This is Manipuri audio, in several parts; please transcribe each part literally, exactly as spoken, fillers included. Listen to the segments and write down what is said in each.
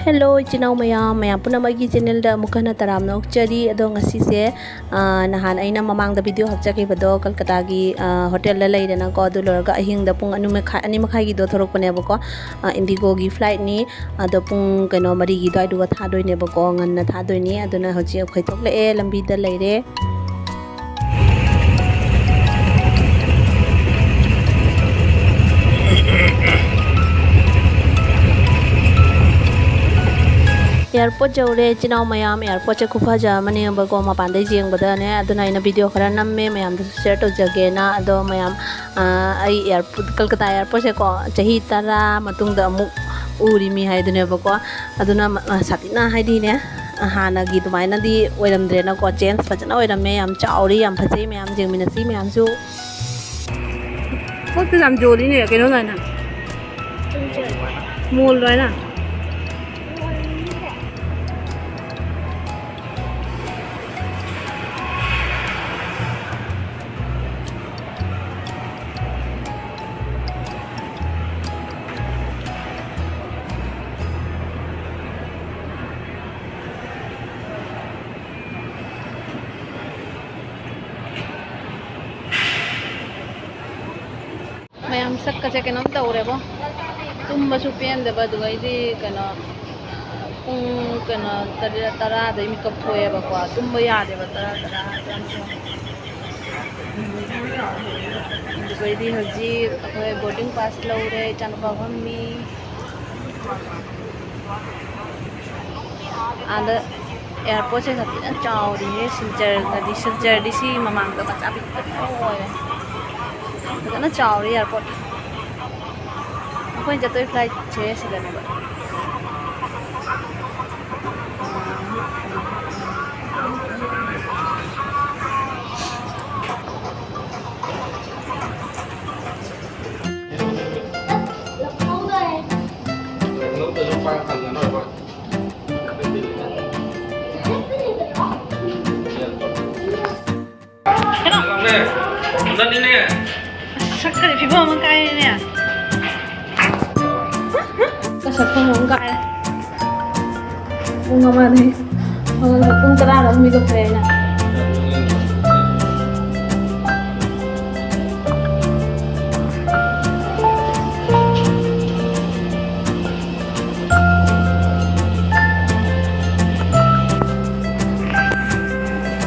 Hello, ꯏꯆꯤꯟ ꯏꯅꯥꯎ ꯃꯌꯥꯝ, ꯃꯌꯥꯝ ꯄꯨꯝꯅꯃꯛꯀꯤ channelꯗ ꯑꯃꯨꯛ ꯍꯟꯅ ꯇꯔꯥꯝꯅ ꯑꯣꯛꯆꯔꯤ꯫ ꯑꯗꯣ ꯉꯁꯤꯁꯦ, ꯑ, ꯅꯍꯥꯟ ꯑꯩꯅ ꯃꯃꯥꯡꯗ video ꯍꯥꯞꯆꯈꯤꯕꯗꯣ ꯀꯜꯀꯇꯥꯒꯤ, ꯑ, hotelꯗ ꯂꯩꯔꯦꯅꯀꯣ꯫ ꯑꯗꯨ ꯂꯣꯏꯔꯒ ꯑꯍꯤꯡꯗ ꯄꯨꯡ ꯑꯅꯤ ꯃꯈꯥꯏ, ꯑꯅꯤ ꯃꯈꯥꯏꯒꯤꯗꯣ ꯊꯣꯔꯛꯄꯅꯦꯕꯀꯣ꯫ ꯑ, Indigoꯒꯤ flightꯅꯤ꯫ ꯑꯗꯣ ꯄꯨꯡ, ꯀꯩꯅꯣ, ꯃꯔꯤꯒꯤꯗꯣ ꯑꯗꯨꯒ ꯊꯥꯗꯣꯏꯅꯦꯕꯀꯣ, ꯉꯟꯅ ꯊꯥꯗꯣꯏꯅꯤ꯫ ꯑꯗꯨꯅ ꯍꯧꯖꯤꯛ ꯑꯩꯈꯣꯏ ꯊꯣꯛꯂꯛꯑꯦ, ꯂꯝꯕꯤꯗ ꯂꯩꯔꯦ꯫ Airport ꯌꯧꯔꯦ, ꯏꯆꯤꯟ ꯏꯅꯥꯎ ꯃꯌꯥꯝ꯫ Airportꯁꯦ ꯈꯨꯐꯖ ꯑꯃꯅꯦꯕꯀꯣ, ꯃꯄꯥꯟꯗꯩ ꯌꯦꯡꯕꯗꯅꯦ꯫ ꯑꯗꯨꯅ ꯑꯩꯅ video ꯈꯔ ꯅꯝꯃꯦ, ꯃꯌꯥꯝꯗꯁꯨ share ꯇꯧꯖꯒꯦꯅ꯫ ꯑꯗꯣ ꯃꯌꯥꯝ, ꯑꯥ, ꯑꯩ airport, ꯀꯜꯀꯇꯥ airportꯁꯦꯀꯣ, ꯆꯍꯤ ꯇꯔꯥ ꯃꯇꯨꯡꯗ ꯑꯃꯨꯛ ꯎꯔꯤꯃꯤ ꯍꯥꯏꯗꯨꯅꯦꯕꯀꯣ꯫ ꯑꯗꯨꯅ ꯃ-, ꯑ, ꯁꯥꯊꯤꯅ ꯍꯥꯏꯗꯤꯅꯦ, ꯍꯥꯟꯅꯒꯤ ꯑꯗꯨꯃꯥꯏꯅꯗꯤ ꯑꯣꯏꯔꯝꯗ꯭ꯔꯦꯅꯀꯣ, change ꯐꯖꯅ ꯑꯣꯏꯔꯝꯃꯦ꯫ ꯌꯥꯝ ꯆꯥꯎꯔꯤ, ꯌꯥꯝ ꯐꯖꯩ꯫ ꯃꯌꯥꯝ ꯌꯦꯡꯃꯤꯟꯅꯁꯤ ꯃꯌꯥꯝꯁꯨ꯫ ꯄꯣꯠꯇꯨ ꯌꯥꯝ ꯌꯣꯜꯂꯤꯅꯦ, ꯀꯩꯅꯣ ꯑꯗꯨꯃꯥꯏꯅ꯫ Mall ꯑꯗꯨꯃꯥꯏꯅ꯫ ꯃꯌꯥꯝ ꯁꯛꯀꯁꯦ ꯀꯩꯅꯣꯝ ꯇꯧꯔꯦꯕꯣ꯫ ꯇꯨꯝꯕꯁꯨ ꯄꯦꯟꯗꯕ, ꯑꯗꯨꯒꯩꯗꯤ ꯀꯩꯅꯣ, ꯄꯨꯡ ꯀꯩꯅꯣ, ꯇꯔꯦꯠ, ꯇꯔꯥꯗꯩ ꯃꯤꯀꯞ ꯊꯣꯛꯑꯦꯕꯀꯣ꯫ ꯇꯨꯝꯕ ꯌꯥꯗꯦꯕ, ꯇꯔꯥ, ꯇꯔꯥ, ꯇꯔꯥꯃꯥꯊꯣꯏ꯫ ꯑꯗꯨꯒꯩꯗꯤ ꯍꯧꯖꯤꯛ ꯑꯩꯈꯣꯏ boarding pass ꯂꯧꯔꯦ, ꯏꯆꯥꯅꯨꯄꯥ ꯐꯝꯃꯤ꯫ ꯑꯥꯗ airportꯁꯦ ꯁꯥꯊꯤꯅ ꯆꯥꯎꯔꯤꯍꯦ꯫ ꯁꯤꯜꯆꯔꯒꯗꯤ, ꯁꯤꯜꯆꯔꯗꯤ ꯁꯤ ꯃꯃꯥꯡꯗ ꯃꯆꯥ ꯄꯤꯛꯇ꯭ꯔꯨ ꯑꯣꯏꯔꯦ꯫ ꯐꯖꯅ ꯆꯥꯎꯔꯦ airport꯫ ꯑꯩꯈꯣꯏꯅ ꯆꯠꯇꯣꯏ flightꯁꯦ ꯁꯤꯗꯅꯦꯕ꯫ ꯀꯩꯅꯣ? ꯁꯛꯀꯗꯤ ꯐꯤꯕꯝ ꯑꯃ ꯀꯥꯏꯔꯦꯅꯦ꯫ ꯁꯛꯐꯝ ꯑꯃ ꯀꯥꯏꯔꯦ꯫ ꯄꯨꯡ ꯑꯃꯗꯒꯤ ꯍꯧꯒꯠꯂꯒ ꯄꯨꯡ ꯇꯔꯥꯗ ꯑꯃꯨꯛ ꯃꯤꯀꯞ ꯊꯣꯛꯑꯦ ꯑꯩꯅ꯫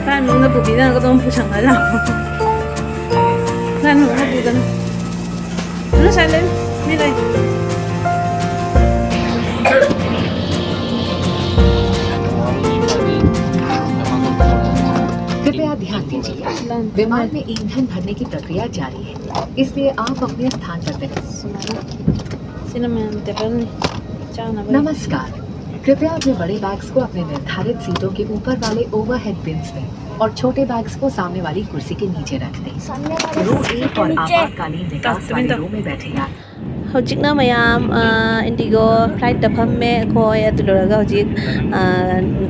ꯀꯥꯏ ꯃꯅꯨꯡꯗ ꯄꯨꯕꯤꯗꯅ ꯑꯗꯨꯝ ꯄꯨꯁꯟꯈ꯭ꯔꯖꯥꯠꯅꯣ? ꯀꯥꯏ ꯃꯅꯨꯡꯗ ꯄꯨꯗꯅ? ꯑꯗꯨ ꯁꯥꯏ ꯂꯩ, ꯃꯤ ꯂꯩ꯫ कृपया ध्यान दीजिए, विमान में ईंधन भरने की प्रक्रिया जारी है, इसलिए आप अपने स्थान पर बैठे। ꯁꯤꯅ ꯃꯌꯥꯝ ꯇꯦꯕꯜꯅꯤ, ꯆꯥꯅꯕ꯫ नमस्कार, कृपया अपने बड़े बैग्स को अपने निर्धारित सीटों के ऊपर वाले ओवरहेड बिन्स में और छोटे बैग्स को सामने वाली कुर्सी के नीचे रख दें। रो एक और आपातकालीन विकास वाले रो में बैठेगा। ꯍꯧꯖꯤꯛꯅ ꯃꯌꯥꯝ, ꯑ, ꯏꯟꯗꯤꯒꯣ ꯐ꯭ꯂꯥꯏꯠꯇ ꯐꯝꯃꯦ ꯑꯩꯈꯣꯏ꯫ ꯑꯗꯨ ꯂꯣꯏꯔꯒ ꯍꯧꯖꯤꯛ, ꯑ,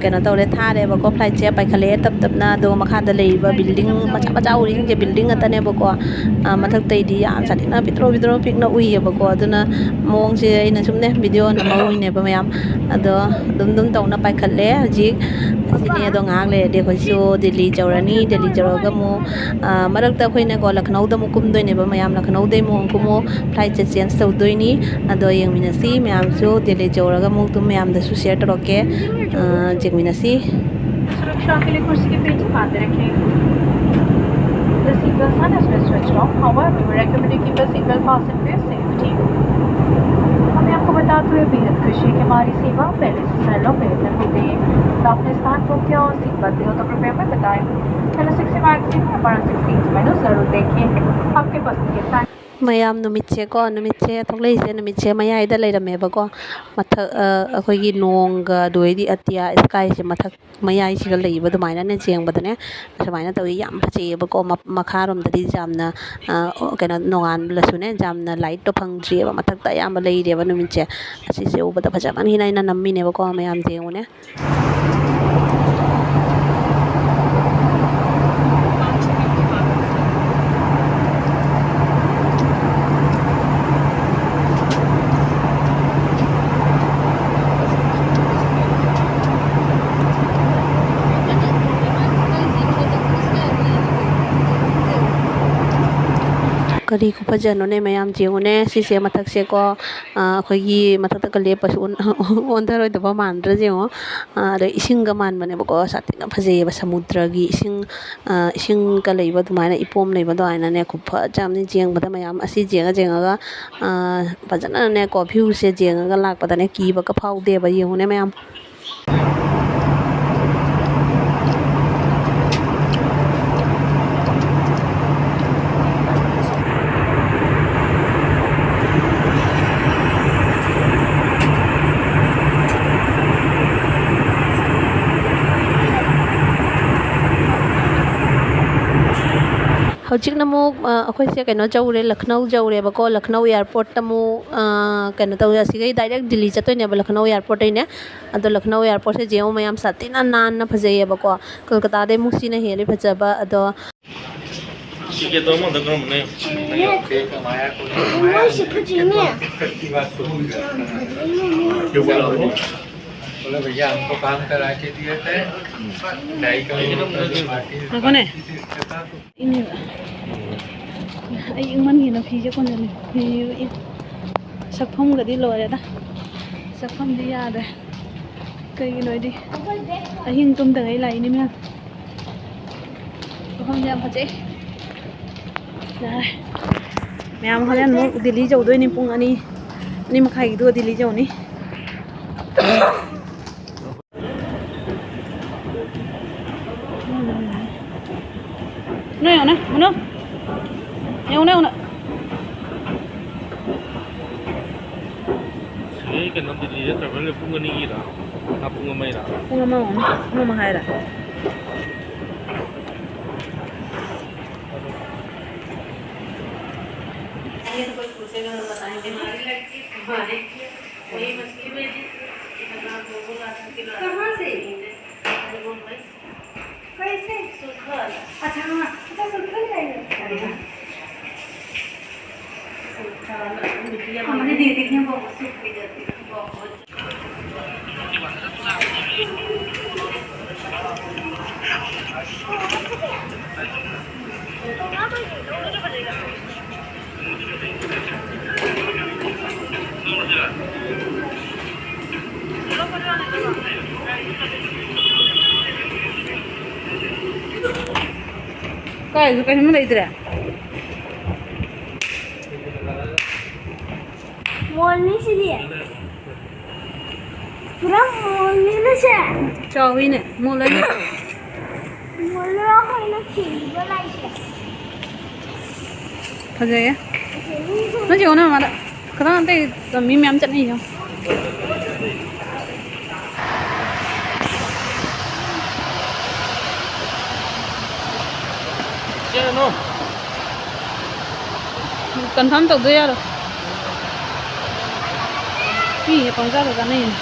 ꯀꯩꯅꯣ ꯇꯧꯔꯦ, ꯊꯥꯔꯦꯕꯀꯣ꯫ ꯐ꯭ꯂꯥꯏꯠꯁꯦ ꯄꯥꯏꯈꯠꯂꯛꯑꯦ ꯇꯞ ꯇꯞꯅ꯫ ꯑꯗꯣ ꯃꯈꯥꯗ ꯂꯩꯔꯤꯕ ꯕꯤꯜꯗꯤꯡ ꯃꯆꯥ ꯃꯆꯥ ꯎꯔꯤꯁꯤꯡꯁꯦ ꯕꯤꯜꯗꯤꯡ ꯉꯥꯛꯇꯅꯦꯕꯀꯣ꯫ ꯑ, ꯃꯊꯛꯇꯩꯗꯤ ꯌꯥꯝ ꯁꯥꯊꯤꯅ ꯄꯤꯛꯇ꯭ꯔꯣ ꯄꯤꯛꯇ꯭ꯔꯣ ꯄꯤꯛꯅ ꯎꯏꯌꯦꯕꯀꯣ꯫ ꯑꯗꯨꯅ ꯃꯑꯣꯡꯁꯦ ꯑꯩꯅ ꯁꯨꯝꯅꯦ ꯚꯤꯗꯤꯑꯣ ꯅꯝꯍꯧꯔꯤꯅꯦꯕ ꯃꯌꯥꯝ꯫ ꯑꯗꯣ ꯑꯗꯨꯝ ꯑꯗꯨꯝ ꯇꯧꯅ ꯄꯥꯏꯈꯠꯂꯦ ꯍꯧꯖꯤꯛ꯫ ꯑꯁꯤꯅꯦ꯫ ꯑꯗꯣ ꯉꯥꯏꯍꯥꯛ ꯂꯩꯔꯗꯤ ꯑꯩꯈꯣꯏꯁꯨ ꯗꯤꯜꯂꯤ ꯌꯧꯔꯅꯤ꯫ ꯗꯤꯜꯂꯤ ꯌꯧꯔꯒ ꯑꯃꯨꯛ, ꯑ, ꯃꯔꯛꯇ ꯑꯩꯈꯣꯏꯅꯀꯣ ꯂꯈꯅꯧꯗ ꯑꯃꯨꯛ ꯀꯨꯝꯗꯣꯏꯅꯦꯕ꯫ ꯃꯌꯥꯝ ꯂꯈꯅꯧꯗꯩ ꯑꯃꯨꯛ ꯑꯃꯨꯛ ꯀꯨꯝꯃꯨ, ꯐ꯭ꯂꯥꯏꯠꯁꯦ ꯆꯦꯟꯖ ꯇꯧꯗꯣꯏꯅꯤ꯫ ꯑꯗꯣ ꯌꯦꯡꯃꯤꯟꯅꯁꯤ ꯃꯌꯥꯝꯁꯨ꯫ ꯗꯤꯜꯂꯤ ꯌꯧꯔꯒ ꯑꯃꯨꯛ ꯑꯗꯨꯝ ꯃꯌꯥꯝꯗꯁꯨ ꯁꯤꯌꯔ ꯇꯧꯔꯛꯀꯦ꯫ ꯑ, ꯌꯦꯡꯃꯤꯟꯅꯁꯤ꯫ सुरक्षा के लिए कुर्सी के पेटी बांधे रखें। The seat belt sign has been switched off. However, we recommend you keep a seat belt fastened for your safety. हमें आपको बताते हुए बेहद खुशी है कि हमारी सेवा पहले से सरल और बेहतर हो गई है। तो आपने स्थान बुक किया और सीट बदली हो तो कृपया हमें बताएं। हेलो सिक्सटी मैगजीन में हमारा सिक्सटीन मेनू जरूर देखें। आपके पसंद के फैन ꯃꯌꯥꯝ, ꯅꯨꯃꯤꯠꯁꯦꯀꯣ, ꯅꯨꯃꯤꯠꯁꯦ ꯊꯣꯛꯂꯛꯏꯁꯦ, ꯅꯨꯃꯤꯠꯁꯦ ꯃꯌꯥꯏꯗ ꯂꯩꯔꯝꯃꯦꯕꯀꯣ꯫ ꯃꯊꯛ, ꯑ, ꯑꯩꯈꯣꯏꯒꯤ ꯅꯣꯡꯒ ꯑꯗꯨꯗꯩꯗꯤ ꯑꯇꯤꯌꯥ ꯏꯁꯀꯥꯏꯁꯦ ꯃꯊꯛ ꯃꯌꯥꯏꯁꯤꯒ ꯂꯩꯕ ꯑꯗꯨꯃꯥꯏꯅꯅꯦ ꯌꯦꯡꯕꯗꯅꯦ꯫ ꯑꯁꯨꯃꯥꯏꯅ ꯇꯧꯋꯤ꯫ ꯌꯥꯝ ꯐꯖꯩꯌꯦꯕꯀꯣ꯫ ꯃ-, ꯃꯈꯥꯔꯣꯝꯗꯗꯤ ꯌꯥꯝꯅ, ꯑ, ꯀꯩꯅꯣ, ꯅꯣꯡꯉꯥꯟꯕꯗꯁꯨꯅꯦ ꯌꯥꯝꯅ ꯂꯥꯏꯠꯇꯣ ꯐꯪꯗ꯭ꯔꯤꯑꯕ꯫ ꯃꯊꯛꯇ ꯑꯌꯥꯝꯕ ꯂꯩꯔꯦꯕ ꯅꯨꯃꯤꯠꯁꯦ꯫ ꯑꯁꯤꯁꯦ ꯎꯕꯗ ꯐꯖꯃꯟꯈꯤꯅ ꯑꯩꯅ ꯅꯝꯃꯤꯅꯦꯕꯀꯣ꯫ ꯃꯌꯥꯝꯁꯦ ꯌꯦꯡꯉꯨꯅꯦ꯫ ꯀꯔꯤ ꯈꯨꯐꯖꯅꯣꯅꯦ ꯃꯌꯥꯝ, ꯌꯦꯡꯉꯨꯅꯦ꯫ ꯁꯤꯁꯦ ꯃꯊꯛꯁꯦꯀꯣ, ꯑ, ꯑꯩꯈꯣꯏꯒꯤ ꯃꯊꯛꯇꯒ ꯂꯦꯞꯄꯁꯨ ꯑꯣꯟ-, ꯑꯣꯟꯊꯔꯣꯏꯗꯕ ꯃꯥꯟꯗ꯭ꯔꯥ ꯌꯦꯡꯉꯣ꯫ ꯑ, ꯑꯗ ꯏꯁꯤꯡꯒ ꯃꯥꯟꯕꯅꯦꯕꯀꯣ, ꯁꯥꯊꯤꯅ ꯐꯖꯩꯌꯦꯕ꯫ ꯁꯃꯨꯗ꯭ꯔꯒꯤ ꯏꯁꯤꯡ, ꯑ, ꯏꯁꯤꯡꯒ ꯂꯩꯕ ꯑꯗꯨꯃꯥꯏꯅ, ꯏꯄꯣꯝ ꯂꯩꯕ ꯑꯗꯨꯃꯥꯏꯅꯅꯦ, ꯈꯨꯐꯖ ꯑꯃꯅꯤ꯫ ꯌꯦꯡꯕꯗ ꯃꯌꯥꯝ ꯑꯁꯤ ꯌꯦꯡꯉ ꯌꯦꯡꯉꯒ, ꯑ, ꯐꯖꯅꯅꯦꯀꯣ, viewꯁꯦ ꯌꯦꯡꯉꯒ ꯂꯥꯛꯄꯗꯅꯦ ꯀꯤꯕꯒ ꯐꯥꯎꯗꯦꯕ꯫ ꯌꯦꯡꯉꯨꯅꯦ ꯃꯌꯥꯝ꯫ ꯍꯧꯖꯤꯛꯅ ꯑꯃꯨꯛ, ꯑ, ꯑꯩꯈꯣꯏꯁꯦ ꯀꯩꯅꯣ ꯌꯧꯔꯦ, ꯂꯈꯅꯧ ꯌꯧꯔꯦꯕꯀꯣ꯫ ꯂꯈꯅꯧ airportꯇ ꯑꯃꯨꯛ, ꯑ, ꯀꯩꯅꯣ ꯇꯧꯔꯦ, ꯑꯁꯤꯗꯒꯤ direct ꯗꯤꯜꯂꯤ ꯆꯠꯇꯣꯏꯅꯦꯕ, ꯂꯈꯅꯧ airportꯇꯩꯅꯦ꯫ ꯑꯗꯣ ꯂꯈꯅꯧ airportꯁꯦ ꯌꯦꯡꯉꯨ ꯃꯌꯥꯝ, ꯁꯥꯊꯤꯅ ꯅꯥꯟꯅ ꯐꯖꯩꯌꯦꯕꯀꯣ꯫ ꯀꯣꯜꯀꯇꯥꯗꯩ ꯑꯃꯨꯛ ꯁꯤꯅ ꯍꯦꯜꯂꯤ ꯐꯖꯕ꯫ ꯑꯗꯣ ꯇꯤꯀꯦꯠꯇꯣ ꯑꯃꯗ ꯀꯔꯝꯕꯅ ꯌꯥꯝ ꯁꯤꯅꯦ? ꯃꯣꯏꯁꯦ ꯐꯖꯩꯅꯦ꯫ बोलो भैया, हमको काम करा के दिए थे, ढाई करोड़ रुपए की पार्टी, ꯉꯥꯏꯈꯣꯅꯦ꯫ ꯏꯅꯦꯕ꯫ ꯑꯩ ꯏꯪꯃꯟꯒꯤꯅ ꯐꯤꯁꯦ ꯀꯣꯟꯁꯤꯜꯂꯤ꯫ ꯐꯤ ꯁꯛꯐꯝꯒꯗꯤ ꯂꯣꯏꯔꯦꯗ꯫ ꯁꯛꯐꯝꯗꯤ ꯌꯥꯗ꯭ꯔꯦ꯫ ꯀꯩꯒꯤꯅꯣ ꯍꯥꯏꯗꯤ ꯑꯍꯤꯡ ꯇꯨꯝꯗꯉꯩ ꯂꯥꯛꯏꯅꯤ ꯃꯌꯥꯝ꯫ ꯃꯐꯝꯁꯦ ꯌꯥꯝ ꯐꯖꯩ꯫ ꯌꯥꯔꯦ꯫ ꯃꯌꯥꯝ ꯍꯣꯔꯦꯟ ꯑꯃꯨꯛ ꯗꯤꯜꯂꯤ ꯌꯧꯗꯣꯏꯅꯤ ꯄꯨꯡ ꯑꯅꯤ, ꯑꯅꯤ ꯃꯈꯥꯏꯒꯤꯗꯨꯒ ꯗꯤꯜꯂꯤ ꯌꯧꯅꯤ꯫ ꯅꯣꯏ ꯌꯦꯡꯉꯨꯅꯦ, ꯃꯨꯅꯨ꯫ ꯌꯦꯡꯉꯨꯅꯦ, ꯌꯦꯡꯉꯨꯅꯦ꯫ ꯁꯤꯗꯩ ꯀꯩꯅꯣ ꯗꯤꯜꯂꯤꯗ travel ꯄꯨꯡ ꯑꯅꯤꯒꯤꯔ? ꯑꯥ, ꯄꯨꯡ ꯑꯃꯒꯤꯔ? ꯄꯨꯡ ꯑꯃ ꯑꯣꯏꯔꯝꯅꯤ, ꯑꯃ ꯃꯈꯥꯏꯔ? ये तो कोई पूछेगा तो बताएंगे। हमारी लड़की, हमारे लिए वही मछली में भी इतना वो लगा के ला कहाँ से? कैसे? सूखा वाला। अच्छा, हाँ, अच्छा, सूखा वाला है। बढ़िया। सूखा वाला, बिटिया हमने दे दी है, बहुत सूख भी जाती है, बहुत। ꯀꯥꯏꯁꯨ ꯀꯩꯁꯨꯝ ꯂꯩꯇ꯭ꯔꯦ꯫ ꯃꯣꯜꯅꯤ ꯁꯤꯗꯤ꯫ ꯄꯨꯔꯥ ꯃꯣꯜꯅꯤꯅꯦ ꯁꯦ꯫ ꯆꯥꯎꯋꯤꯅꯦ, ꯃꯣꯜ ꯑꯅꯤ꯫ ꯃꯣꯜꯂꯣ ꯑꯩꯈꯣꯏꯅ ꯊꯤꯕ ꯂꯥꯏꯁꯦ꯫ ꯐꯖꯩꯌꯦ꯫ ꯅꯪ ꯌꯦꯡꯉꯣ ꯅꯣꯏ ꯃꯃꯥꯗ꯫ ꯈꯤꯇꯪ ꯑꯇꯩ ꯃꯤ ꯃꯌꯥꯝ ꯆꯠꯅꯩ ꯌꯦꯡꯉꯣ꯫ ꯀꯟꯐꯥꯔꯝ ꯇꯧꯗ ꯌꯥꯔꯣꯏ꯫ ꯃꯤ ꯄꯪꯆꯥꯗ ꯆꯥꯅꯩꯅꯦ꯫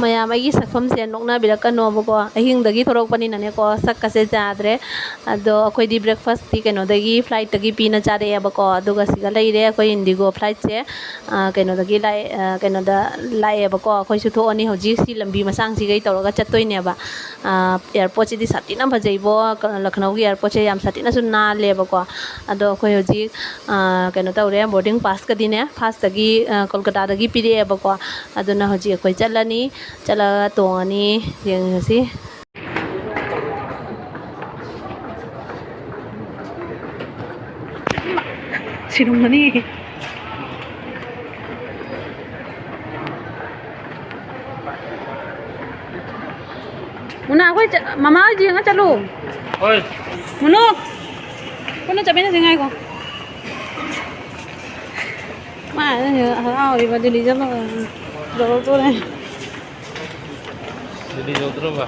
ꯃꯌꯥꯝ ꯑꯩꯒꯤ ꯁꯛꯐꯝꯁꯦ ꯅꯣꯛꯅꯕꯤꯔꯛꯀꯅꯣꯕꯀꯣ, ꯑꯍꯤꯡꯗꯒꯤ ꯊꯣꯔꯛꯄꯅꯤꯅꯅꯦꯀꯣ, ꯁꯛꯀꯁꯦ ꯌꯥꯗ꯭ꯔꯦ꯫ ꯑꯗꯣ ꯑꯩꯈꯣꯏꯗꯤ ꯕ꯭ꯔꯦꯛꯐꯥꯁꯇꯤ ꯀꯩꯅꯣꯗꯒꯤ, ꯐ꯭ꯂꯥꯏꯠꯇꯒꯤ ꯄꯤꯅ ꯆꯥꯔꯛꯑꯦꯕꯀꯣ꯫ ꯑꯗꯨꯒ ꯁꯤꯗ ꯂꯩꯔꯦ ꯑꯩꯈꯣꯏ ꯏꯟꯗꯤꯒꯣ ꯐ꯭ꯂꯥꯏꯠꯁꯦ꯫ ꯑ, ꯀꯩꯅꯣꯗꯒꯤ ꯂꯥꯛꯑꯦ, ꯑ, ꯀꯩꯅꯣꯗ ꯂꯥꯛꯑꯦꯕꯀꯣ꯫ ꯑꯩꯈꯣꯏꯁꯨ ꯊꯣꯛꯑꯅꯤ ꯍꯧꯖꯤꯛ ꯁꯤ ꯂꯝꯕꯤ ꯃꯁꯥꯡꯁꯤꯒꯩ ꯇꯧꯔꯒ ꯆꯠꯇꯣꯏꯅꯦꯕ꯫ ꯑ, ꯑꯦꯌꯥꯔꯄꯣꯔꯠꯁꯤꯗꯤ ꯁꯥꯊꯤꯅ ꯐꯖꯩꯕꯣ꯫ ꯀ-, ꯂꯈꯅꯧꯒꯤ ꯑꯦꯌꯥꯔꯄꯣꯔꯠꯁꯦ ꯌꯥꯝ ꯁꯥꯊꯤꯅꯁꯨ ꯅꯥꯜꯂꯦꯕꯀꯣ꯫ ꯑꯗꯣ ꯑꯩꯈꯣꯏ ꯍꯧꯖꯤꯛ, ꯑ, ꯀꯩꯅꯣ ꯇꯧꯔꯦ, ꯕꯣꯔꯗꯤꯡ ꯄꯥꯁꯀꯗꯤꯅꯦ, ꯐꯥꯁꯇꯒꯤ, ꯑ, ꯀꯣꯜꯀꯇꯥꯗꯒꯤ ꯄꯤꯔꯛꯑꯦꯕꯀꯣ꯫ ꯑꯗꯨꯅ ꯍꯧꯖꯤꯛ ꯑꯩꯈꯣꯏ ꯆꯠꯂꯅꯤ, ꯆꯠꯂꯒ ꯇꯣꯡꯉꯅꯤ, ꯌꯦꯡꯉꯁꯤ꯫ ꯁꯤꯔꯨꯝꯃꯅꯤ꯫ ꯃꯨꯅꯥ, ꯑꯩꯈꯣꯏ ꯆ-, ꯃꯃꯥ ꯍꯣꯏ ꯌꯦꯡꯉ ꯆꯠꯂꯨ꯫ ꯍꯣꯏ꯫ ꯃꯨꯅꯨ, ꯄꯨꯟꯅ ꯆꯠꯃꯤꯟꯅꯁꯤ ꯉꯥꯏꯈꯣ꯫ ꯃꯥ ꯍꯔꯥꯎꯔꯤꯕ ꯗꯤꯜꯂꯤ ꯆꯠꯂꯒ ꯌꯧꯔꯛꯇꯣꯔꯦ꯫ ꯗꯤꯜꯂꯤ ꯌꯧꯗ꯭ꯔꯣꯕ?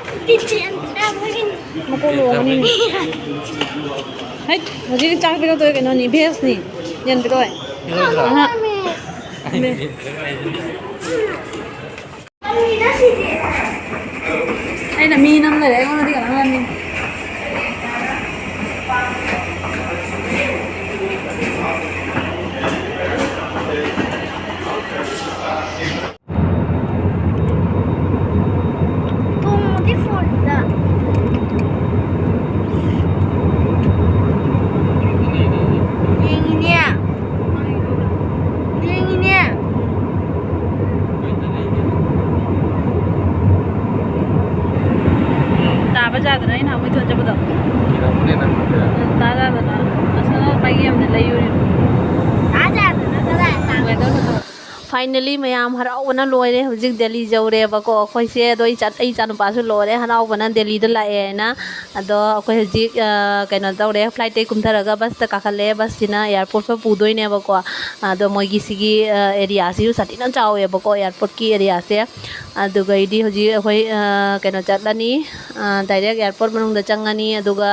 ꯃꯀꯣꯛ ꯂꯣꯡꯉꯅꯤꯅꯦ꯫ ꯍꯩꯠ, ꯍꯧꯖꯤꯛ ꯆꯥꯛ ꯄꯤꯔꯛꯇꯣꯏ ꯀꯩꯅꯣꯅꯤ, ꯚꯦꯖꯅꯤ꯫ ꯌꯦꯟ ꯄꯤꯔꯛꯑꯣꯏ꯫ ꯄꯤꯔꯛꯑꯣꯏꯗ꯭ꯔꯣ? ꯑꯍ꯫ ꯑꯩꯅ ꯃꯤ ꯅꯝ ꯂꯩꯔꯦ, ꯑꯩꯉꯣꯟꯗꯗꯤ ꯀꯅꯥꯝ ꯅꯝꯃꯤ? ꯄꯨꯡꯗꯤ ꯐꯣꯟꯗ꯫ ꯆꯥꯗꯅ ꯑꯩꯅ ꯍꯥꯃꯨꯏ ꯊꯣꯟ ꯆꯠꯄꯗꯣ꯫ ꯇꯥꯖꯥꯗꯅ ꯅꯁꯥꯅ ꯄꯥꯏꯒꯦ ꯑꯃꯗ ꯂꯩꯌꯨꯔꯤ꯫ ꯇꯥꯖꯥꯗꯅ ꯀꯗꯥꯏ ꯇꯥꯡ-? Weather ꯐꯠꯇꯕ꯫ Finally ꯃꯌꯥꯝ ꯍꯔꯥꯎꯕꯅ ꯂꯣꯏꯔꯦ꯫ ꯍꯧꯖꯤꯛ ꯗꯦꯜꯂꯤ ꯌꯧꯔꯦꯕꯀꯣ ꯑꯩꯈꯣꯏꯁꯦ꯫ ꯑꯗꯣ ꯑꯩ ꯏꯆꯥ-, ꯑꯩ ꯏꯆꯥꯅꯨꯄꯥꯁꯨ ꯂꯣꯏꯔꯦ ꯍꯔꯥꯎꯕꯅ ꯗꯦꯜꯂꯤꯗ ꯂꯥꯛꯑꯦ ꯍꯥꯏꯅ꯫ ꯑꯗꯣ ꯑꯩꯈꯣꯏ ꯍꯧꯖꯤꯛ, ꯑ, ꯀꯩꯅꯣ ꯇꯧꯔꯦ, flight ꯇꯩ ꯀꯨꯝꯊꯔꯒ bus ꯇ ꯀꯥꯈꯠꯂꯦ꯫ Bus ꯁꯤꯅ airport ꯐꯥꯎ ꯄꯨꯗꯣꯏꯅꯦꯕꯀꯣ꯫ ꯑꯗꯣ ꯃꯣꯏꯒꯤ ꯁꯤꯒꯤ, ꯑ, area ꯁꯤꯁꯨ ꯁꯥꯊꯤꯅ ꯆꯥꯎꯋꯦꯕꯀꯣ, airport ꯀꯤ area ꯁꯦ꯫ ꯑꯗꯨꯒꯩꯗꯤ ꯍꯧꯖꯤꯛ ꯑꯩꯈꯣꯏ, ꯑ, ꯀꯩꯅꯣ ꯆꯠꯂꯅꯤ, ꯑ, direct airport ꯃꯅꯨꯡꯗ ꯆꯪꯉꯅꯤ꯫ ꯑꯗꯨꯒ,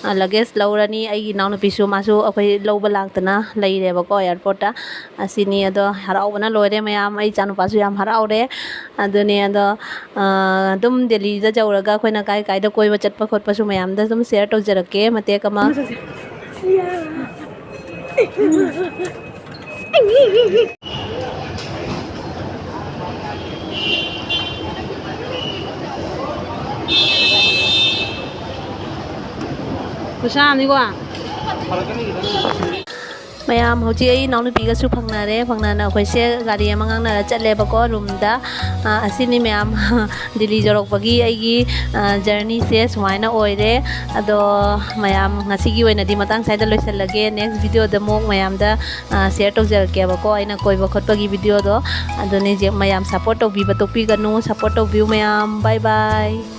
ꯑ, luggage ꯂꯧꯔꯅꯤ꯫ ꯑꯩꯒꯤ ꯏꯅꯥꯎꯅꯨꯄꯤꯁꯨ ꯃꯥꯁꯨ ꯑꯩꯈꯣꯏ ꯂꯧꯕ ꯂꯥꯛꯇꯅ ꯂꯩꯔꯦꯕꯀꯣ airport ꯇ꯫ ꯑꯁꯤꯅꯤ꯫ ꯑꯗꯣ ꯍꯔꯥꯎꯕꯅ ꯂꯣꯏꯔꯦ ꯃꯌꯥꯝ꯫ ꯑꯩ ꯏꯆꯥꯅꯨꯄꯥꯁꯨ ꯌꯥꯝ ꯍꯔꯥꯎꯔꯦ꯫ ꯑꯗꯨꯅꯦ꯫ ꯑꯗꯣ, ꯑ, ꯑꯗꯨꯝ ꯗꯦꯜꯂꯤꯗ ꯌꯧꯔꯒ ꯑꯩꯈꯣꯏꯅ ꯀꯥꯏ ꯀꯥꯏꯗ ꯀꯣꯏꯕ ꯆꯠꯄ ꯈꯣꯠꯄꯁꯨ ꯃꯌꯥꯝꯗ ꯑꯗꯨꯝ share ꯇꯧꯖꯔꯛꯀꯦ ꯃꯇꯦꯛ ꯑꯃ꯫ ꯈꯨꯁꯥꯝꯅꯤꯀꯣ꯫ ꯃꯌꯥꯝ, ꯍꯧꯖꯤꯛ ꯑꯩ ꯏꯅꯥꯎꯅꯨꯄꯤꯒꯁꯨ ꯐꯪꯅꯔꯦ꯫ ꯐꯪꯅꯅ ꯑꯩꯈꯣꯏꯁꯦ ꯒꯥꯔꯤ ꯑꯃ ꯉꯥꯡꯅꯔ ꯆꯠꯂꯦꯕꯀꯣ room ꯗ꯫ ꯑ, ꯑꯁꯤꯅꯤ ꯃꯌꯥꯝ꯫ ꯗꯤꯜꯂꯤ ꯌꯧꯔꯛꯄꯒꯤ ꯑꯩꯒꯤ, ꯑ, journey ꯁꯦ ꯁꯨꯃꯥꯏꯅ ꯑꯣꯏꯔꯦ꯫ ꯑꯗꯣ ꯃꯌꯥꯝ, ꯉꯁꯤꯒꯤ ꯑꯣꯏꯅꯗꯤ ꯃꯇꯥꯡ ꯁ꯭ꯋꯥꯏꯗ ꯂꯣꯏꯁꯤꯜꯂꯒꯦ꯫ Next video ꯗ ꯑꯃꯨꯛ ꯃꯌꯥꯝꯗ, ꯑ, share ꯇꯧꯖꯔꯛꯀꯦꯕꯀꯣ ꯑꯩꯅ ꯀꯣꯏꯕ ꯈꯣꯠꯄꯒꯤ video ꯗꯣ꯫ ꯑꯗꯨꯅꯦ ꯍꯧꯖꯤꯛ ꯃꯌꯥꯝ support ꯇꯧꯕꯤꯕ ꯇꯣꯛꯄꯤꯒꯅꯨ, support ꯇꯧꯕꯤꯌꯨ ꯃꯌꯥꯝ꯫ Bye bye꯫